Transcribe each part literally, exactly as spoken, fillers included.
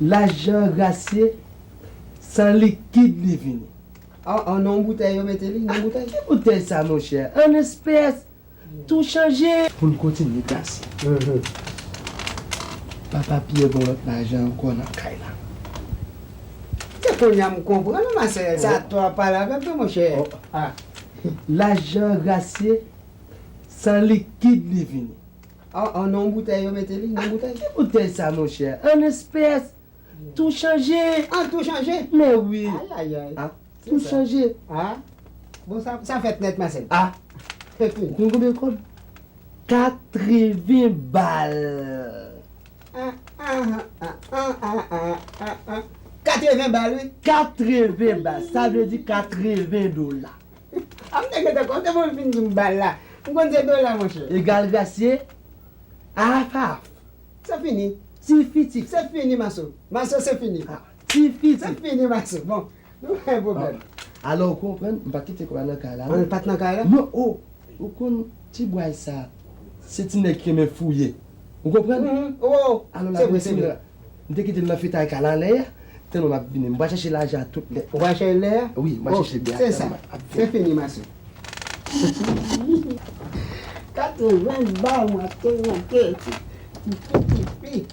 Lajan Grasye, san likid li vini. An, an non boutèy yo mete li, non boutèy. Ki boutèy sa, monchè? An espès. Tou chanje. Pou n kontinye, Grasye. Papa Pyè gen lòt lajan ankò nan kay la. Se kounye a m konprann ou, Masèl. Sa twò pale avèk mwen, monchè. Ah. Lajan Grasye, san likid li vini. An, an non boutèy yo mete li, non boutèy. Ki boutèy sa, monchè? An espès. Tou chanje. An tou chanje? Men wi. Ayayay. Ah, tou chanje. Ah. Bon, sa, sa fèt nèt, Masèl. Ah. Ou konn konbyen kòb? Katreven bal. Ah, ah, ah. Katreven bal, wi. Katreven bal. Sa vle di katreven dola. A m te gentan konte pou l fin di m bal la. M konn se dola, monchè. Egal Grasye. Afaf. Se fini. Tifi, tifi. Se fini, Maso. Maso, se fini. Ah, tifi, tifi. Se fini, Maso. Bon, nou pa gen pwoblèm. Ah. Alò, ou konprann, m pa t kite kòb la nan kay la, non. An, l pa t nan kay la? Non, oh, ou konn ti bway sa, se ti nèg ki renmen fouye. Ou konprann? Mhm. Oh, alò, se vre, se vre. M te kite l nan fetay kay la lè a, tèlman m ap vini. M pral chèche lajan tout lè. Ou pral chèche lè a? Wi, m pral chèche lè a. Se sa. Se fini, Maso. Katreven bal mwen te manke. Tipi, tipi.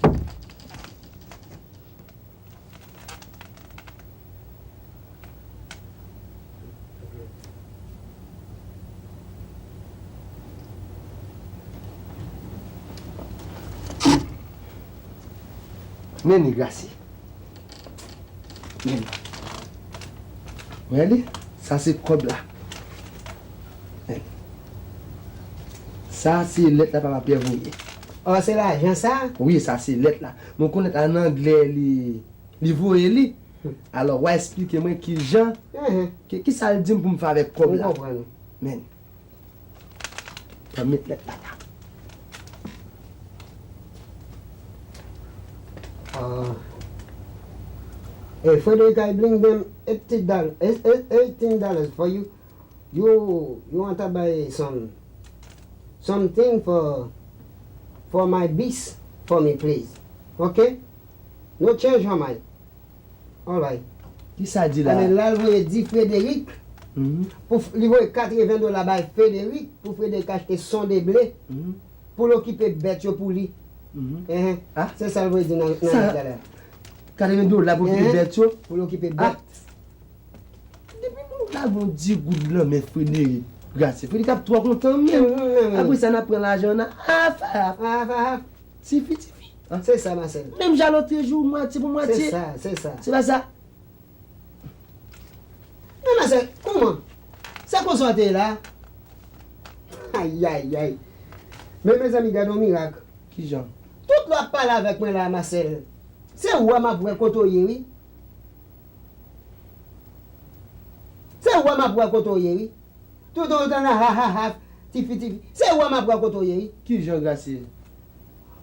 Men li, Grasye. Men li. Wè li? Sa se kòb la. Men li. Sa se lèt la papa Pyè voye. Oh, se lajan sa? Wi, sa se lèt la. Men w konnen an anglè li, li voye li. Alò, w a esplike mwen kijan, ki, kisa l di m pou m fè avèk kòb la. M konprann. Men. Ban m met lèt la la. Ah. Hey, Frederick, I bring them eighty dollars, eighteen dollars for you. You, you want to buy some, something for, for my beast for me, please. Okay? No change for my. Alright. Kisa di la? Ebyen, la, l voye di Frederick, pou f-, li voye katreven dola bay Frederick pou Frederick achte son de ble pou l okipe bèt yo pou li. Enhen. Ah. Se sa l voye di nan, nan lèt la. Katreven dola pou okipe bèt yo? Pou l okipe bèt. Depi nou lage yon di goud nan men Frederick Grasye, Frederick ap twò kontan menm. Apre sa, n ap pran lajan nan afaf. Afaf. Tifi, tifi. Se sa, Masèl. Menm jan lòt jou, mwatye pou mwatye. Se sa, se sa. Se pa sa? Men, Masèl, kòman? Se konsa w te ye la? Ayayay. Men, mezanmi, gade yon mirak. Kijan? Tout lè w ap pale avèk mwen la, Masèl, se wè m ap wè kote w ye, wi. Se wè m ap wè kote w ye, wi. Tout w tann ha, ha, ha, tifi, tifi. Se wè m ap wè kote w ye, wi. Kijan, Grasye?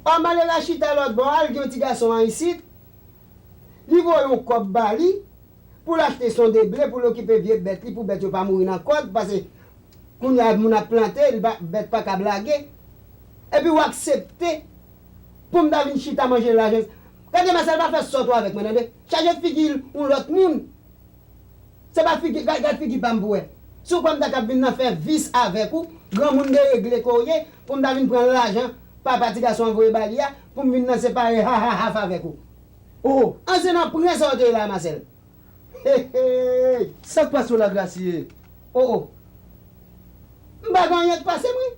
Ò, m ale la chita lòt bò a, al gen yon ti gason an isit. Li voye yon kòb ba li pou l achte son de ble pou l okipe vye bèt li, pou bèt yo pa mouri nan kòd, paske kounye a moun ap plante, li pa, bèt pa ka blage. Epi w aksepte pou m ta vin chita manje lajan. Gade, Masèl, pa fè sòt ou avèk mwen, tande? Chaje figi yon lòt moun. Se pa figi, gad, gad figi pa m pou wè. Si w kwè m ta kab vin nan fè vis avèk ou, granmoun deregle ke w ye, pou m ta vin pran lajan papa ti gason an voye ba li a, pou m vin nan separe ha, ha, ha avèk ou. Oh! An se nan pran sa w te ye la, Masèl. Hey, hey! Sa k pase w la, Grasye? Oh, oh! M pa gen anyen k pase m, wi.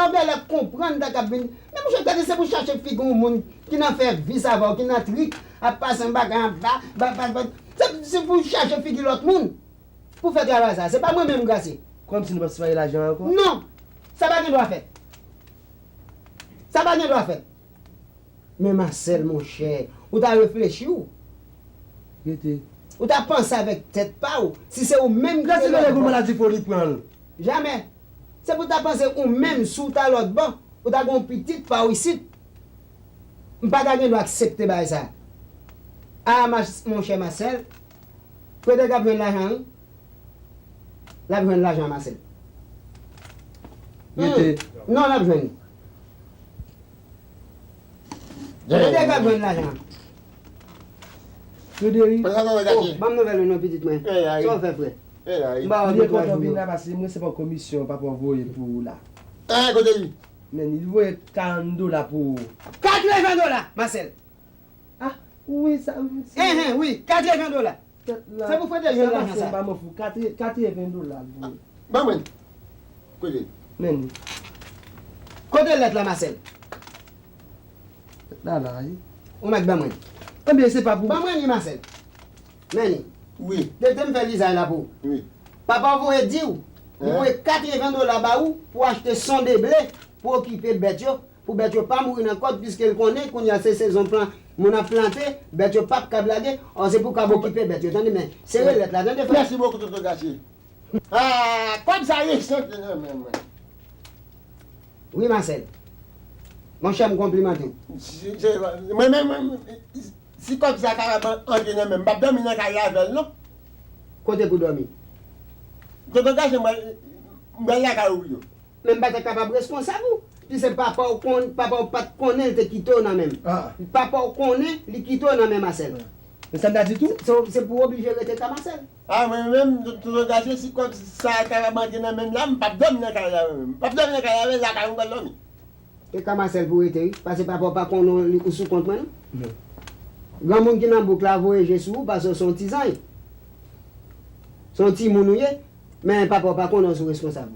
An bèlè konprann ta kab vin. Men monchè, gade, se pou chache figi yon moun ki nan fè vis avè w, ki nan trik, ap pase yon bagay anba, ba, ba, ba. Se, se pou chache figi lòt moun pou fè travay sa. Se pa mwen menm, Grasye. Kòmsi nou p ap separe lajan an ankò? Non! Sa pa gen dwa fèt. Sa pa gen dwa fèt. Men Masèl, monchè, ou ta reflechi w. Rete. Ou ta panse avèk tèt pa w, si se ou menm ki te lòt bò. Gade, se yon maladi foli pran l. Jamè. Se pou w ta panse ou menm, si w ta lòt bò, ou ta gen yon pitit pa w isit. M pa ta gen dwa aksepte bagay sa. A, monchè Masèl, Frederick ap jwenn lajan, wi. L ap jwenn lajan, Masèl. Rete. Non, l ap jwenn. Frederick ap jwenn lajan. Yo deri. Pran sa nan Oh, gache. Ban m nouvèl ou non pitit mwen. E la, Sa w fè frè? e la. M ba w Li de twa kontan jou vin yo. La pase mwen se pa komisyon papa voye pou ou la. E, kote li? Men li voye karant dola pou ou. Katreven dola, Masèl. Ah, wi, sa m si. Enhen, wi, katreven dola. Se pou Frederic jwenn lajan sa. Ba mwen fou, katreven dola. Li. Ban mwen. Kote? Men li. Kote lèt la, Masèl? La la, wi. Ou mèt ban mwen. Ebyen, se pa pou. Ban mwen li, Masèl. Men li. Wi. Depi m fè lizay la pou ou. Wi. Papa w voye di w, li voye katreven dola ba ou pou achte sonde ble pou okipe bèt yo, pou bèt yo pa mouri nan kòd, piske l konnen kounye a se sezon plan, moun ap plante, bèt yo p ap kab lage, ò se pou kab okipe bèt yo, tande men, sere lèt la, tande frè. Mèsi bokou, Tonton Gache. Ah, kòb sa rese nan men mwen. Wi, Masèl. Monchè, m konplimante w. Si- se- Mwen menm, mwen, si kòb sa kapab an- antre nan men m, m p ap dòmi nan kay la avè l, non. Kote pou dòmi? Tonton Gache, mwen, mwen lakay ou yo. Men m pa t kapab responsab ou. Piske papa w kon, papa w pa t konnen l te kite w nan men m. Ah. Papa w konnen li kite w nan men Masèl. Men sa m ta di tou. Se, se pou w oblije rete ka Masèl. Ah, mwen menm, Tonton Gache, si kòb sa kapab antre nan men m la, m p ap dòmi nan kay la, mwen menm. M p ap dòmi nan kay la, men lakay ou m pral dòmi. E ka Masèl pou rete, wi. Paske papa w pa konnen li ou sou kont mwen, non. Non. Granmoun ki nan bouk la voye je sou ou, paske w se yon ti zanj. Se yon timoun ou ye, men papa w pa konnen w sou responsab.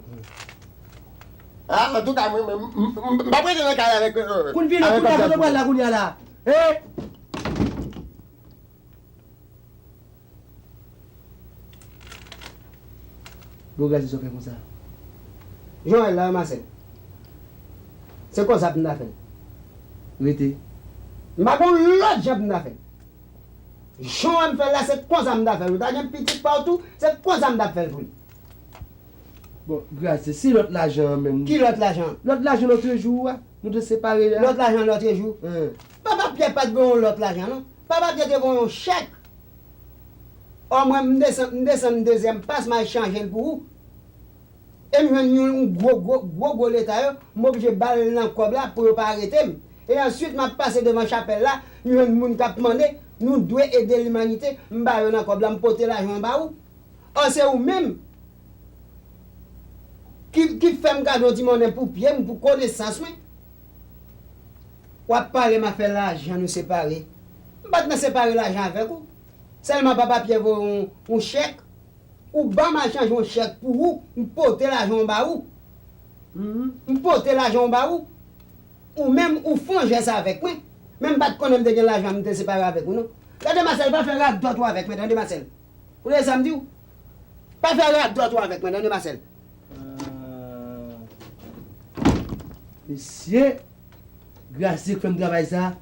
Ah, antouka, mwen, mwen, m- m- m p ap rete nan kay la avèk, euh, Kounye vin avèk kounye a kòb kote sa. pral la kounye a la. Hey! Bon, gade sa w fè konsa. Jan w wè l la, Masèl. Se konsa pou m ta fè l. Rete. M pa gon lòt jan pou m ta fè l. Jan w wè m fè l la, se konsa m ta fè l. Ou ta gen pitit pa w tou, se konsa m t ap fè l pou li. Bon, Grace, si lòt lajan an menm. Ki lòt lajan? Lòt lajan lòtrejou a, nou te separe a. Lòt lajan lòtrejou? Hein. Papa Pyè pa t voye yon lòt lajan, non. Papa Pyè te voye yon chèk. Ò, mwen, m desann, m desann dezyèm pas, m al chanje l pou ou. E m jwenn yon, yon gwo, gwo, gwo, gwo leta yo, m oblije ba l nan kòb la pou yo pa arete m. E answit, m ap pase devan chapèl la, m jwenn moun k ap mande, nou dwe ede limanite, m ba yo nan kòb la, m pote lajan an ba ou. Ò, se ou menm ki, ki fè m gade yon ti monnen pou pye m, pou konesans mwen. W ap pale m afè lajan nou separe. M pa t nan separe lajan avèk ou. Sèlman papa Pyè voye yon, yon chèk. Ou ban m al chanje yon chèk pou ou, m pote lajan w ba ou. M pote lajan w ba ou. Ou menm, ou fè yon jès avèk mwen. Men m pa t konnen m te gen lajan, m te separe avèk ou, non. Gade Masèl, pa fè radòt ou avèk mwen, tande Masèl. Ou tande sa m di w? Pa fè radòt ou avèk mwen, tande Masèl. Mesye, Grace ki fè m travay sa.